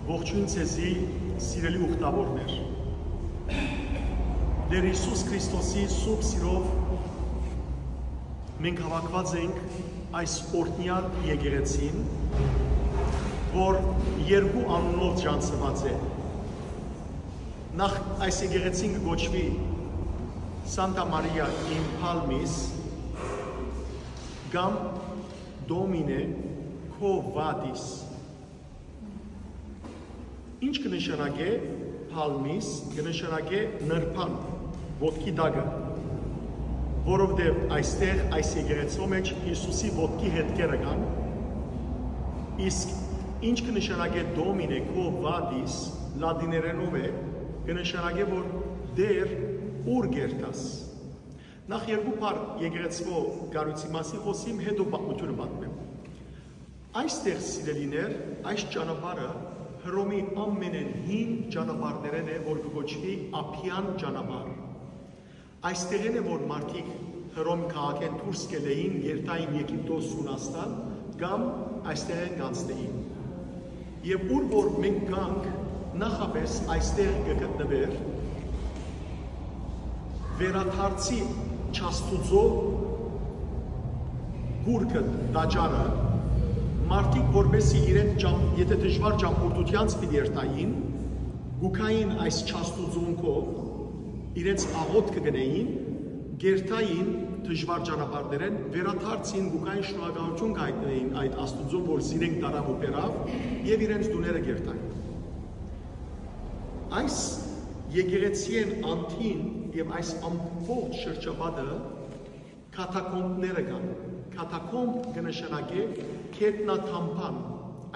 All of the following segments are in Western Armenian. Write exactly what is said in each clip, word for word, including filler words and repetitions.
Ողջույն ձեզի, սիրելի ուխտավորներ։ Տեր Յիսուս Քրիստոսի սուրբ սիրով մենք հավաքուած ենք այս օրհնեալ եկեղեցին, որ երկու անունով ճանչցուած է։ Նախ, այս եկեղեցին կը կոչուի Santa Maria in Palmis կամ Domine Quo Vadis։ Ինչ կը նշանակէ Palmis? Կը նշանակէ նրբան, ոտքի տակը, որովհետեւ այստեղ, այս եկեղեցւոյ մէջ Յիսուսի ոտքի հետքերը կան, իսկ ինչ կը նշանակէ Domine Quo Vadis, լատիներէնով է, կը նշանակէ, որ Տեր, ո՞ւր կ'երթաս։ Նախ երկու բառ եկեղեցւոյ կառոյցի մասին խօսիմ, հետո պատմութիւնը պատմեմ։ Այստեղ, սիրելիներ, այս ճանապարհը Հռոմի ամենէն հին ճանապարհներէն է, որ կը կոչուի Ափիան ճանապարհ։ Այստեղէն է, որ մարդիկ Հռոմ քաղաքէն դուրս կ'ելեին, կ'երթային Եգիպտոս, Յունաստան, կամ այստեղէն կ'անցնէին։ Եւ ուր որ մենք կանք, նախապէս այստեղ կը գտնուէր վերադարձի Չաստուծոյ կուռքը, տաճարը, մարդիկ որպեսզի իրենց ճամ-, եթե դժուար ճամբորդութեանց պիտի երթային, կու գային այս Չաստուծունքով, իրենց աղօթքը կ'ընէին, կ'երթային դժուար ճանապարհներէն, վերադարձին, կու գային, շնորհակալութիւն կ'այտնէին այդ Աստուծոյ, որ զիրենք տարաւ ու բերաւ, եւ իրենց տուները կ'երթային։ Այս եկեղեցիէն անդին եւ այս ամբողջ շրջապատը կաթակոմբները կան։ Կաթակոմբ կը նշանակէ գետնադամբան,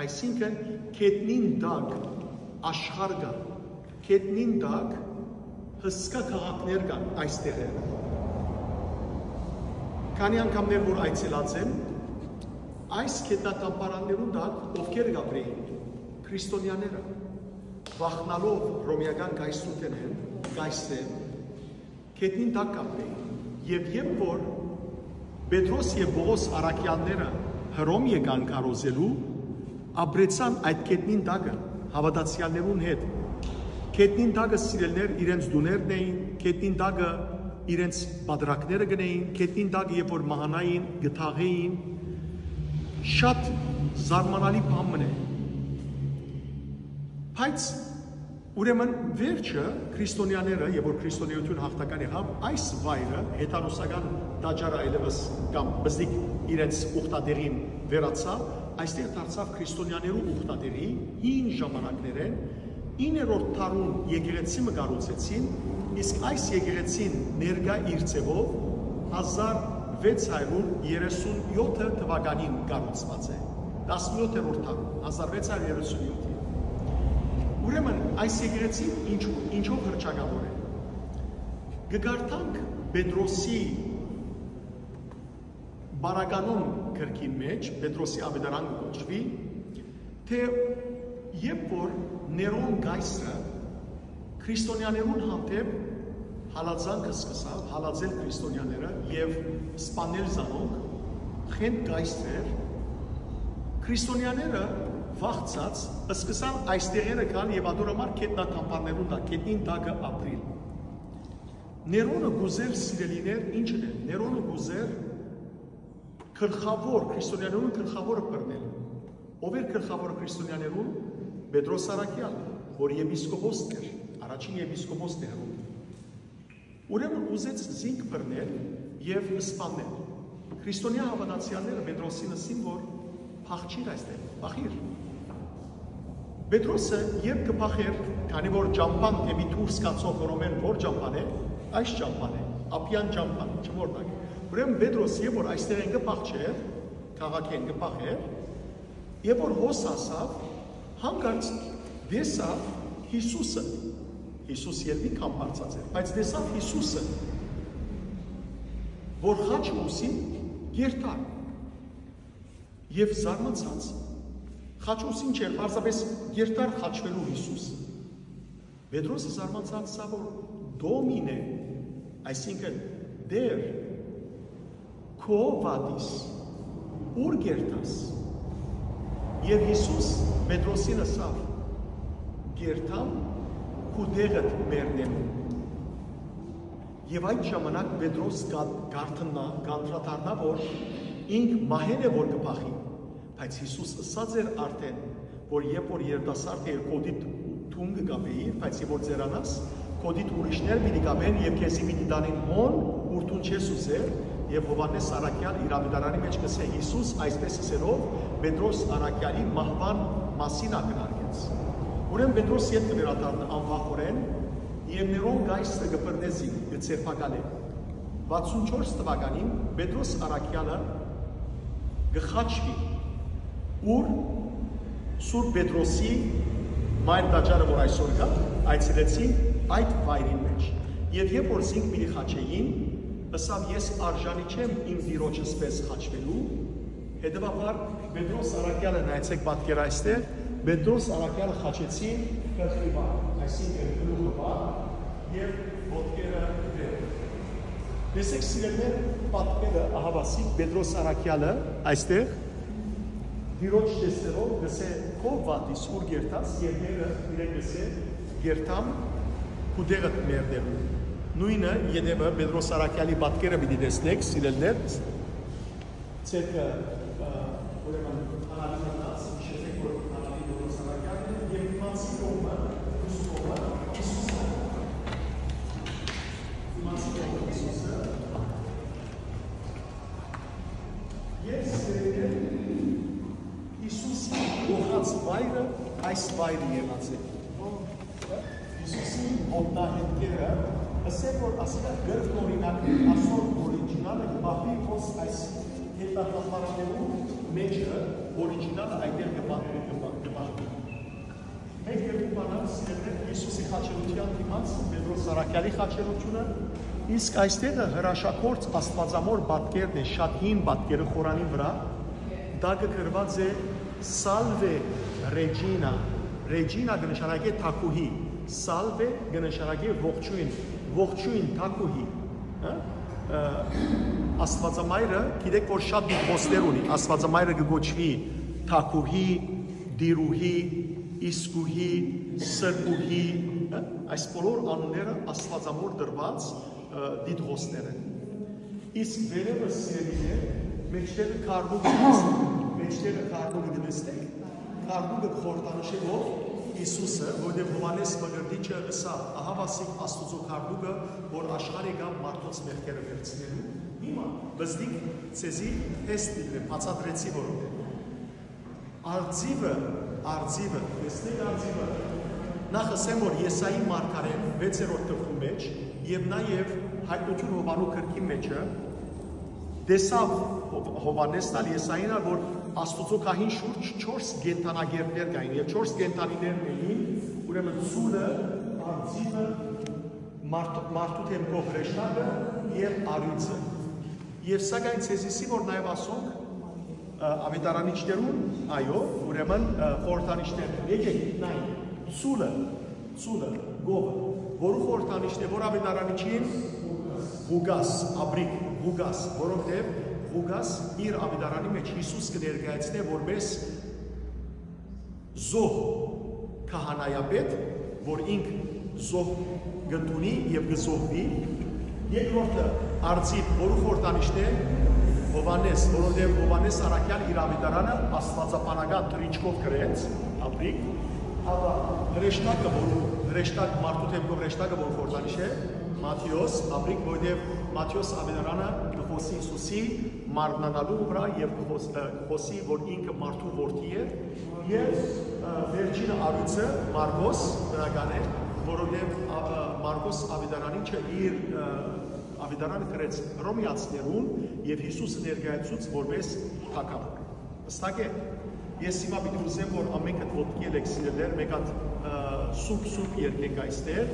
այսինքն գետնին տակ աշխարհ կայ, գետնին տակ հսկայ քաղաքներ կան այս տեղերը։ Քանի անգամներ որ այցելած եմ, այս գետնադամբարաններուն տակ ովքեր կ'ապրէին, քրիստոնյաները, վախնալով հռոմեական կայսրութենէն, կայսրէն, գետնին տակ կ'ապրէին։ Եւ երբ որ Պետրոս եւ Պողոս առաքեալները Հռոմ եկան քարոզելու, ապրեցան այդ գետնին տակը հաւատացեալներուն հետ։ Գետնին տակը, սիրելիներ, իրենց տուներն էին, գետնին տակը իրենց պատրակները կ'ընէին, գետնին տակը, երբ որ մահանային, կը թաղէին։ Շատ զարմանալի բան մըն է։ Բայց ուրեմն վերջը քրիստոնյաները, երբ որ քրիստոնեություն յաղթական եղաւ, այս վայրը, հեթանոսական տաճարը այլեւս կամ բզդիկ իրենց ուխտատեղին վերացաւ, այստեղ դարձաւ քրիստոնյաներու ուխտատեղի հին ժամանակներէն, իններորդ դարուն եկեղեցի մը կառուցեցին, իսկ այս եկեղեցին ներկայ իր ձևով հազար վեց հարիւր երեսուն յոթ թվականին կառուցուած է, տասնեութերորդ դարուն, հազար վեց հարիւր երեսուն յոթ։ Ուրեմն այս եկեղեցին ինչ-, ինչով հռչակաւոր է։ Կը կարդանք Պետրոսի Բարականոն գրքին մէջ, Պետրոսի աւետարան կը կոչուի, թէ երբ որ Ներոն կայսրը քրիստոնյաներուն հանդէպ հալածանքը սկսաւ, հալածել քրիստոնյաները եւ սպանել զանոնք, խենթ կայսր էր, քրիստոնյաները վախցած սկսան այս տեղերը գալ եւ ատոր համար գետնատամբաններուն տակ, գետնին տակը ապրիլ։ Ներոնը կ'ուզեր, սիրելիներ, ի՞նչն է։ Ներոնը կ'ուզեր գլխաւոր, քրիստոնյաներուն գլխաւորը բռնել։ Ո՞վ էր գլխաւորը քրիստոնյաներուն? Պետրոս առաքեալ, որ եպիսկոպոսն էր, առաջին եպիսկոպոսն էր Հռոմի։ Ուրեմն ուզեց զինք բռնել եւ սպանել։ Քրիստոնեայ հաւատացեալները Պետրոսին ըսին, որ փախչիր այստեղ, փախիր։ Պետրոսը երբ կը փախէր, քանի որ ճամբան դէպի դուրս գացող Հռոմէն ո՞ր ճամբան է, այս ճամբան է, Ափիան ճամբան, չմոռնաք։ Ուրեմն Պետրոս երբ որ այստեղէն կը փախչէր, քաղաքէն կը փախէր, երբ որ հոս հասաւ, հանկարծ տեսաւ Յիսուսը, Յիսուս երբի կամբարձած էր, բայց տեսաւ Յիսուսը, որ խաչը ուսին կերտար։ Եւ զարմացած, խաչը ուսին չէր, պարզապէս կերտար խաչուելու Յիսուս։ Պետրոսը զարմացած սա, որ Դոմին է, այսինքն Տեր, քո վատիս, ո՞ւր կերտաս։ Եւ Յիսուս Պետրոսին ըսաւ, կերթամ քու տեղդ մեռնելու։ Եւ այդ ժամանակ Պետրոս կա-, կ'արթննայ, կ'անդրադառնայ, որ ինք մահէն է որ կը փախի, բայց Յիսուս ըսած էր արդէն, որ երբ որ երիտասարդ էիր, քոդիդ դուն կը կապէիր, բայց երբ որ ծերանաս, քոդիդ ուրիշներ պիտի կապեն եւ քեզի պիտի տանին հոն, ուր դուն չես ուզեր, եւ Յովհաննէս առաքեալ իր աւետարանի մէջ կ'ըսէ, Յիսուս այսպէս ըսելով Պետրոս առաքեալի մահուան մասին ակնարկեց։ Ուրեմն Պետրոս ետ կը վերադառնայ անվախորեն, եւ Ներոն կայսրը կը բռնէ զինք, կը ձերբակալէ։ Վաթսուն չորս թուականին Պետրոս առաքեալը կը խաչուի, ուր Սուրբ Պետրոսի մայր տաճարը, որ այսօր կայ, այցելեցին այդ վայրին մէջ։ Եւ երբ որ զինք պիտի խաչէին, ըսաւ. «Ես արժանի չեմ իմ Տիրոջս պէս խաչուելու»։ Հետեւաբար Պետրոս առաքեալը, նայեցէք պատկերը այստեղ, Պետրոս առաքեալը խաչեցին կտրի վար, այսինքն՝ գլուխը վար եւ ոտքերը վեր։ Տեսեք, սիրելիներ, պատկերը ահաւասիկ Պետրոս առաքեալը այստեղ Տիրոջ տեսնելով կ'ըսէ. «Քո վատիս ուր կերթաս», եւ մերը իրեն կ'ըսէ. «Կերթամ քու տեղդ մեռնելու»։ Նոյնը ետեւը Պետրոս առաքեալի պատկերը պիտի տեսնեք, սիրելիներ, ձեռքը, ը, ուրեմն, անալի մտած, հիշեցեք, որ անալի Պետրոս առաքեալն է, եւ դիմացի կողմը, մյուս կողմը Յիսուսը։ Դիմացի կողմը Յիսուսը։ Ես, սիրելիներ, Յիսուսի կախած վայրը այս վայրը եղած է։ Յիսուսի ոտնահետքերը, ըսել որ ասիկա կրկնօրինակներ, ասոր օրիջինալը կը պահուի հոս այս հետնադարաններու մէջը, օրիջինալը այդտեղ կը պահ-, կը պահ-, կը պահուի։ Մէկ երկու բանալ, սիրելիներ, Յիսուսի խաչելութեան դիմաց, Պետրոս առաքեալի խաչելութիւնը, իսկ այստեղը հրաշագործ Աստուածամոր պատկերն է, շատ հին պատկերը խորանին վրայ, տակը գրուած է Salve Regina, Regina կը նշանակէ թագուհի, Salve կը նշանակէ ողջոյն, ողջոյն թագուհի, հա? Ը, Աստուածամայրը, գիտեք որ շատ դիտմոսներ ունի, Աստուածամայրը կը կոչուի թագուհի, տիրուհի, իսկուհի, սրբուհի, հա? Այս բոլոր անունները Աստուածամոր տրուած, ը, դիտմոսներ են։ Իսկ վերևը, սիրելիներ, մէջտեղը գառնուկը տեսնեք, մէջտեղը գառնուկը տեսնեք, գառնուկը խորհրդանշելով Յիսուսը, որտեղ Յովհաննէս Մկրտիչը ըսաւ. «Ահա ասիկ Աստուծոյ գառնուկը, որ աշխարհ եկաւ մարդոց մեղքերը վերցնելու»։ Հիմա, բզդիկ, ձեզի հեստ դրեմ, բացատրեցի որովհետեւ։ Արծիվը, արծիվը, տեսնեք արծիվը։ Նախ ըսեմ, որ Եսայի մարգարեն վեցերորդ գլխու մէջ եւ նաեւ Հայտնութիւն Յովհաննու գրքի մէջը տեսաւ Հո-, Յովհաննէսն ալ, Եսային ալ, որ Աստուծոյ գահին շուրջ չորս կենդանակերտներ կային եւ չորս կենդանիներն էին, ուրեմն՝ ծուլը, արծիվը, մարդ-, մարդու դէմքով հրեշտակը եւ առիւծը։ Եւ սակայն ձեզի սի որ նաեւ ասոնք, ը, աւետարանիչներուն, այո, ուրեմն, ը, խորհրդանիշներն են։ Եկեք նայենք, ծուլը, ծուլը, գովը, որու խորհրդանիշն է, որ աւետարանիչին Ղուկաս, Աբրիկ, Ղուկաս, որովհետեւ Ղուկաս իր աւետարանի մէջ Յիսուս կը ներկայացնէ որպես զոհ քահանայապետ, որ ինք զոհ կ'ընդունի եւ կը զոհուի։ Երկրորդը, արծիվ, որու խորհրդանիշն է Յովհաննէս, որովհետեւ Յովհաննէս առաքեալ իր աւետարանը աստուածաբանական թռիչքով գրեց, Աբրիկ, ապա հրեշտակը, որ, հրեշտակ, մարդու դէմքով հրեշտակը, որ խորհրդանիշ է, Մատթէոս, Աբրիկ, որովհետեւ Մատթէոս աւետարանը կը խօսի Յիսուսի մարմնանալու վրայ եւ կը խոս-, ը, կը խօսի, որ ինքը մարդու որդի է, եւ, ը, վերջինը առիւծը Մարկոս, բնական է, որովհետեւ, ա, ը, Մարկոս աւետարանիչը իր, ը, աւետարանը գրեց Հռոմեացիներուն եւ Յիսուսը ներկայացուց որպես թագաւոր։ Հստակ է։ Ես հիմա պիտի ուզեմ, որ ամենքդ ոտքի ելեք, սիրելիներ, մեկ հատ, ը, սուրբ, սուրբ երգենք այստեղ,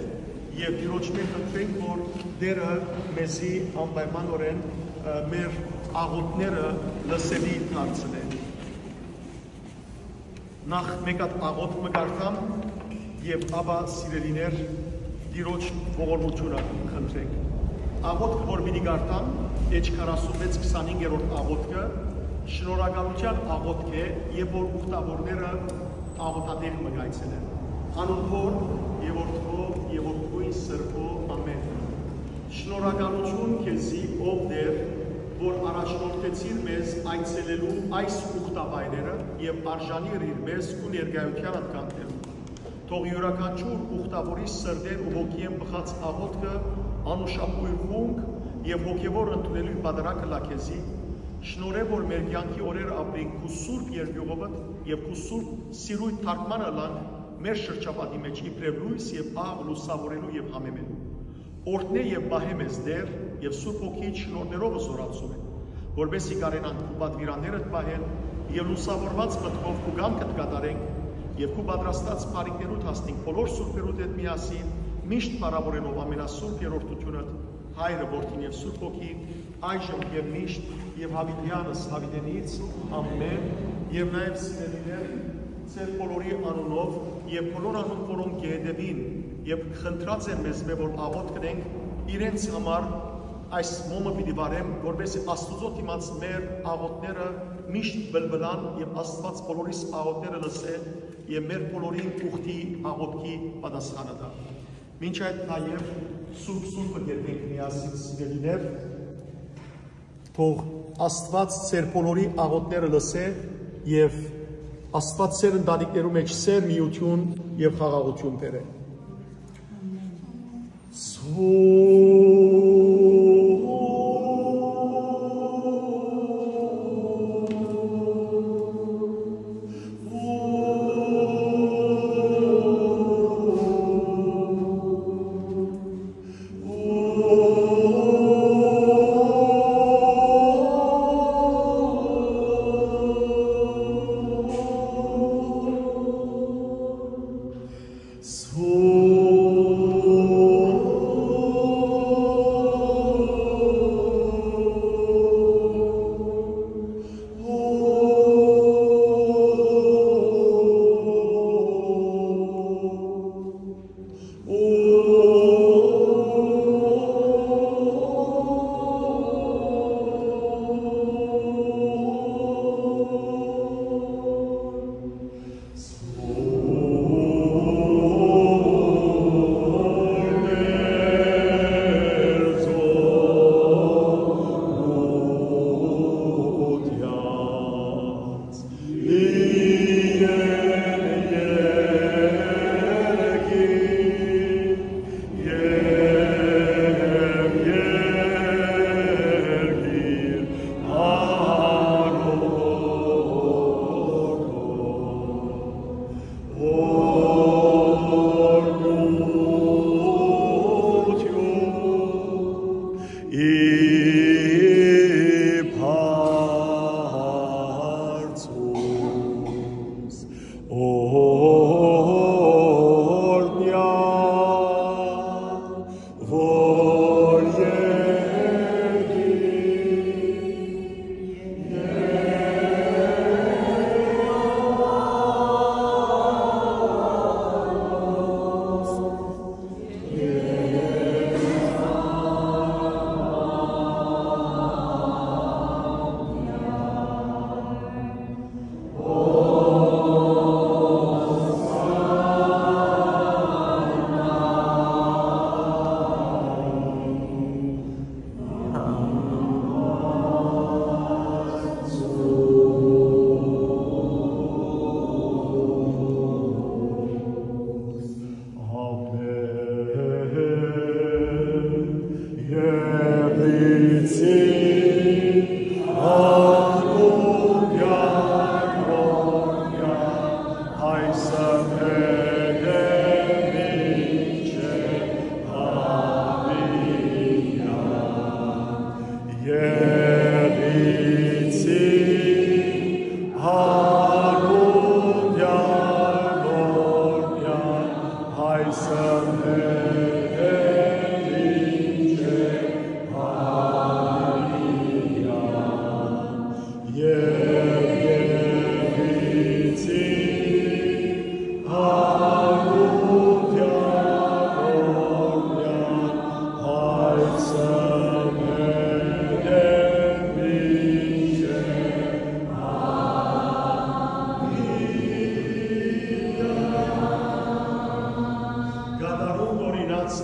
եւ Տիրոջմէ խնդրենք, որ Տերը մեզի անպայմանօրէն, ը, մեր աղօթքները լսելի դարձնէ։ Նախ մեկ հատ աղօթք մը կարդամ, եւ ապա, սիրելիներ, Տիրոջ ողորմութիւնը խնդրենք։ Աղօթքը, որ պիտի կարդամ, Էջ քառասունվեց, քսանհինգերորդ աղօթքը, շնորհակալութեան աղօթք է, եւ որ ուխտավորները աղօթատեղ մը կայցելեն։ Անուն Հօր եւ Որդի եւ Որդի Սրբոյ։ Ամէն։ Շնորհակալութիւն քեզի, ով Տէր, որ առաջնորդեցիր մեզ այցելելու այս ուխտավայրերը եւ արժանի ըրիր մեզ քու ներկայութեանդ կանգնելու։ Թող իւրաքանչիւր ուխտավորի սրտէն ու հոգիէն բխած աղօթքը անուշաբոյր հունգ եւ հոգեւոր ընդունելու պատարագ ըլլայ քեզի։ Շնորհէ, որ մեր կեանքի օրերը ապրինք քու սուրբ երկիւղովդ եւ քու սուրբ սիրոյթ թարգմանը ըլլանք մեր շրջապատի մէջ իբրեւ լոյս եւ աղ լուսաւորելու եւ համեմելու։ Օրհնէ եւ պահէ մեզ Տէր եւ Սուրբ Հոգիդ շնորհներով զօրացուր է, որպէս զի կարենանք քու պատուիրաններդ պահել եւ լուսաւորուած մտքով քու կամքդ կատարենք եւ քու պատրաստած բարիքներուդ հասնենք բոլոր սուրբերուդ հետ միասին, միշտ փառաւորելով ամենասուրբ երրորդութիւնդ, Հայրը, Որդին եւ Սուրբ Հոգին, այժմ եւ միշտ եւ յաւիտեանս յաւիտենից։ Ամէն։ Եւ նաեւ, սիրելիներ, ձեր բոլորի անունով եւ բոլոր անունք, որոնք կը հետեւին եւ խնդրած են մեզմէ, որ աղօթք կ'ընենք իրենց համար, այս մոմը պիտի վառեմ, որպէս զի Աստուծոյ դիմաց մեր աղօթքները միշտ բլբլան եւ Աստուած բոլորիս աղօթքները լսէ եւ մեր բոլորին ուխտի աղօթքի պատասխանը տայ։ Մինչ այդ, նաեւ Սուրբ Սուրբը կերտենք միասին, սիրելիներ, թող Աստուած ձեր բոլորի աղօթքները լսէ եւ Աստուած ձեր ընտանիքներու մէջ սեր, միութիւն եւ խաղաղութիւն բերէ։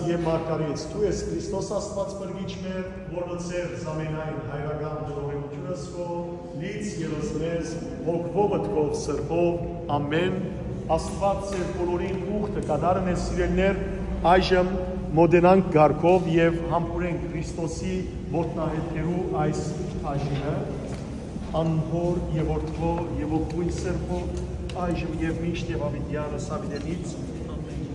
Եւ մարգարէ, դու ես Քրիստոս Աստուած փրկիչ մեր, որ լուծեր զամենայն հայրական տնօրինութիւնս քո, լից ևս մեզ, հոգւով, մտքով, սրբով, ամէն։ Աստուած ձեր բոլորին ուխտը կատարեն է, սիրելիներ, այժմ մօտենանք կարգով եւ համբուրենք Քրիստոսի ոտնահետքերու այս բաժինը, անհոր եւ որդւոյ եւ ոգին սրբոյ, այժմ եւ միշտ եւ աւիտեանս աւիտենից։ Ամէն։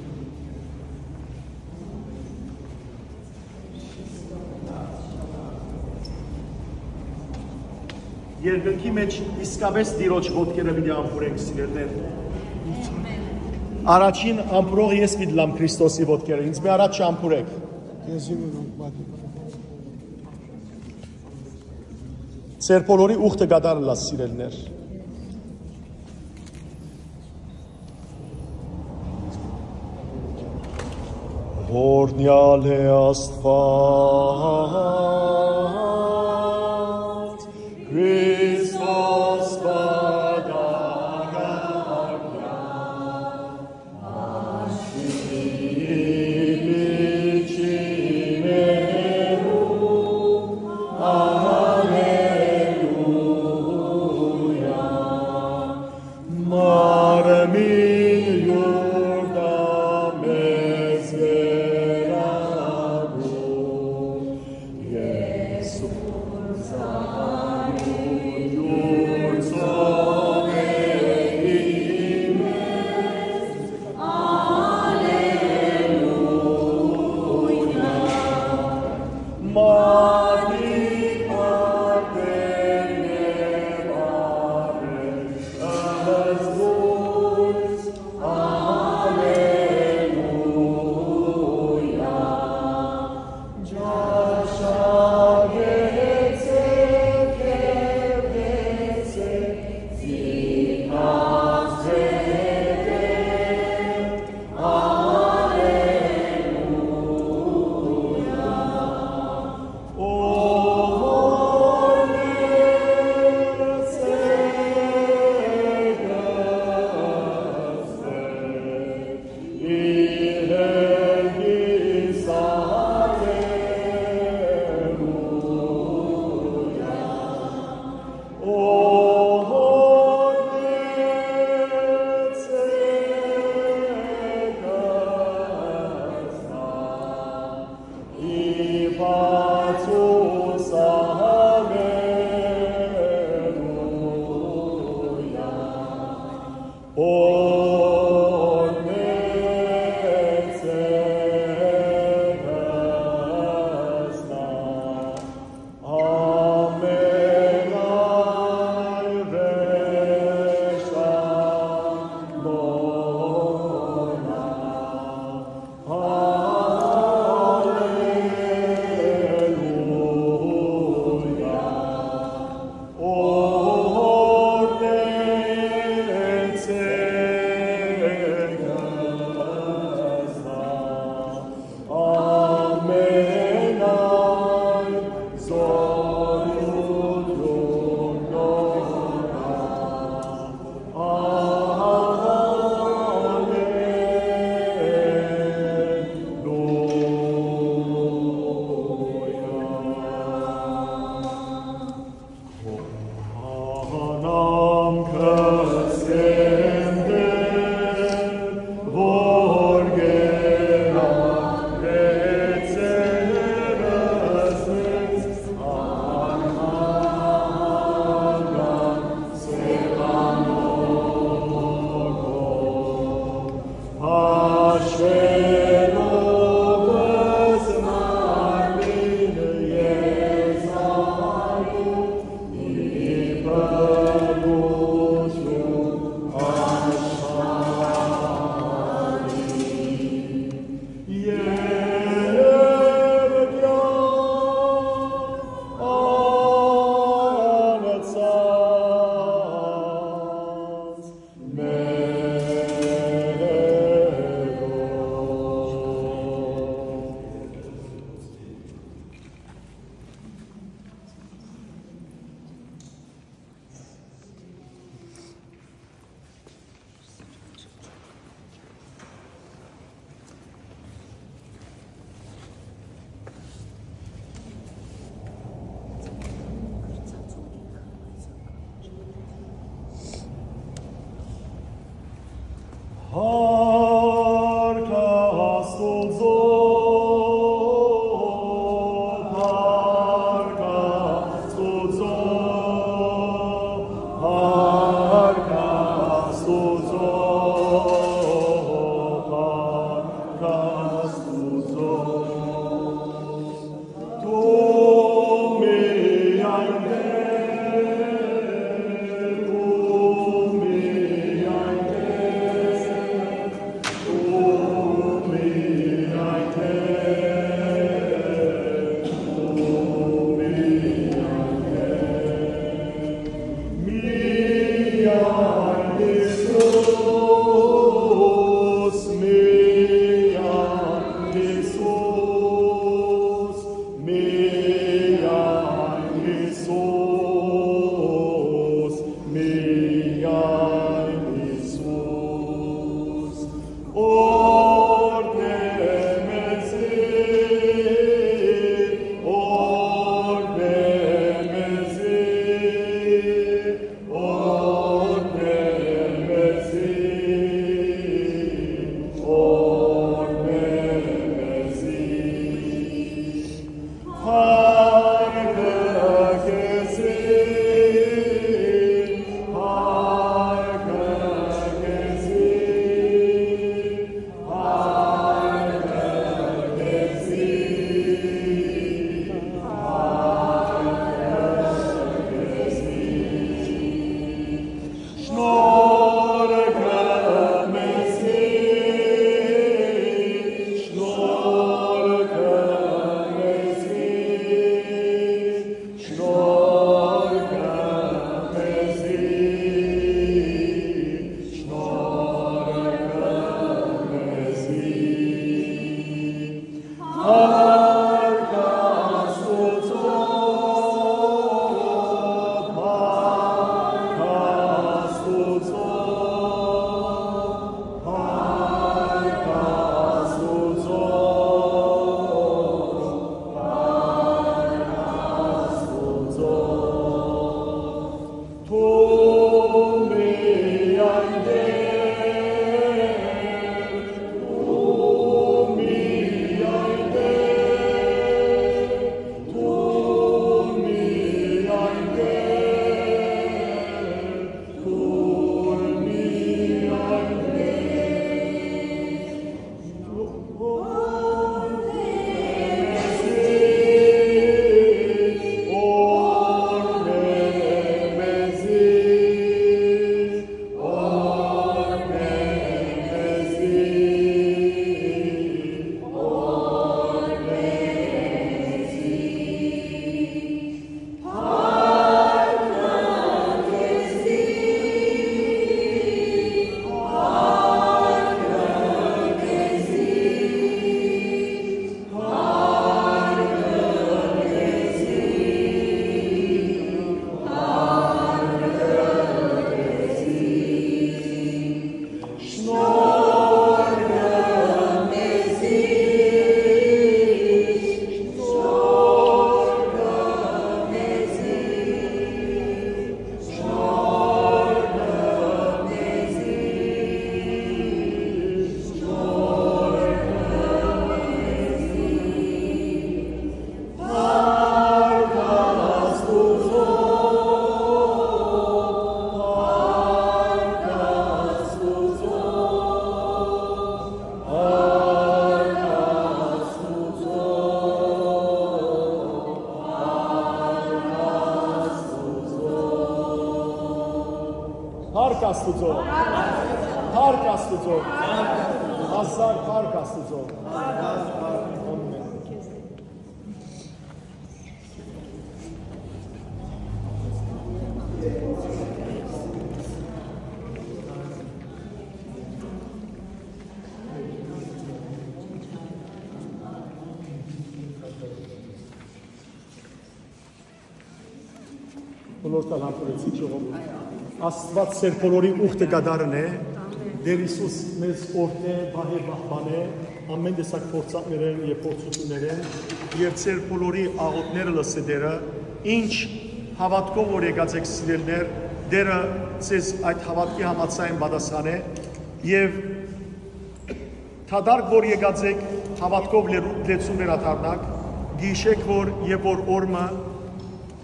Երկնքի մէջ իսկապէս Տիրոջ ոտքերը պիտի ամբուրենք, սիրելիներ։ Առաջին ամբուրող ես պիտի լամ Քրիստոսի ոտքերը, ինձ մի առաջ չամբուրեք։ Քեզի մնանք մատի։ Ձեր բոլորի ուխտը կատարելա, սիրելիներ։ Յորնեալ է Աստուած, Քրիստոս պատակագան, Աստուծո։ Փառք Աստուծո։ Հազար փառք Աստուծո։ Ամեն։ Բոլոր տալ համբերեցի, ժողովուրդ։ Աստուած ձեր բոլորի ուխտը կատարնէ։ Տէր Յիսուս մեզ օրհնէ, պահէ, պահպանէ ամէն տեսակ փորձանքներէն եւ փորձութիւններէն, եւ ձեր բոլորի աղօթքները լսէ Տէրը, ինչ հաւատքով որ եկած էք, սիրելիներ, Տէրը ձեզ այդ հաւատքի համաձայն պատասխանէ, եւ դատարկ որ եկած էք, հաւատքով լերու-, լեցուն վերադառնաք, գիշեք որ եւ որ օրը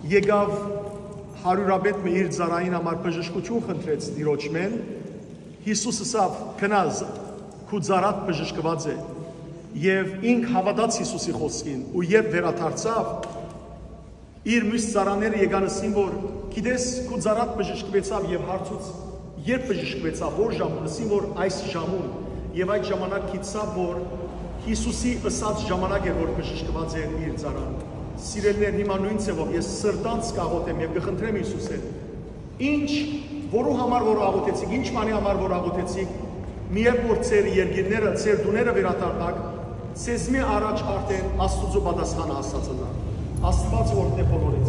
եկաւ, հարիւրապետ մը իր ծառային համար բժշկութիւն խնդրեց Տիրոջմէն, Յիսուս ըսաւ. «Գնա, քու ծառադ բժշկուած է»։ Եւ ինք հաւատաց Յիսուսի խօսքին ու երբ վերադարձաւ, իր միւս ծառաները եկան, ըսին որ. «Գիտես, քու ծառադ բժշկուեցաւ»։ Եւ հարցուց. «Երբ բժշկուեցաւ, որ ժամուն»։ Ըսին որ. «Այս ժամուն»։ Եւ այդ ժամանակ գիտցաւ որ Յիսուսի ըսած ժամանակ էր որ բժշկուած էր իր ծառան։ Սիրելիներ, հիմա նոյն ձեւով ես սրտանց կաղոթեմ եւ կխնդրեմ Յիսուսէն, ինչ, որու համար որ աղոթեցիք, ինչ բանի համար որ աղոթեցիք, մի երբ որ ձեր երկիրները, ձեր տուները վերադառնաք, ձեզմէ առաջ արդէն Աստուծոյ պատասխանը հասած ըլլայ։ Աստուած օրհնէ բոլորին։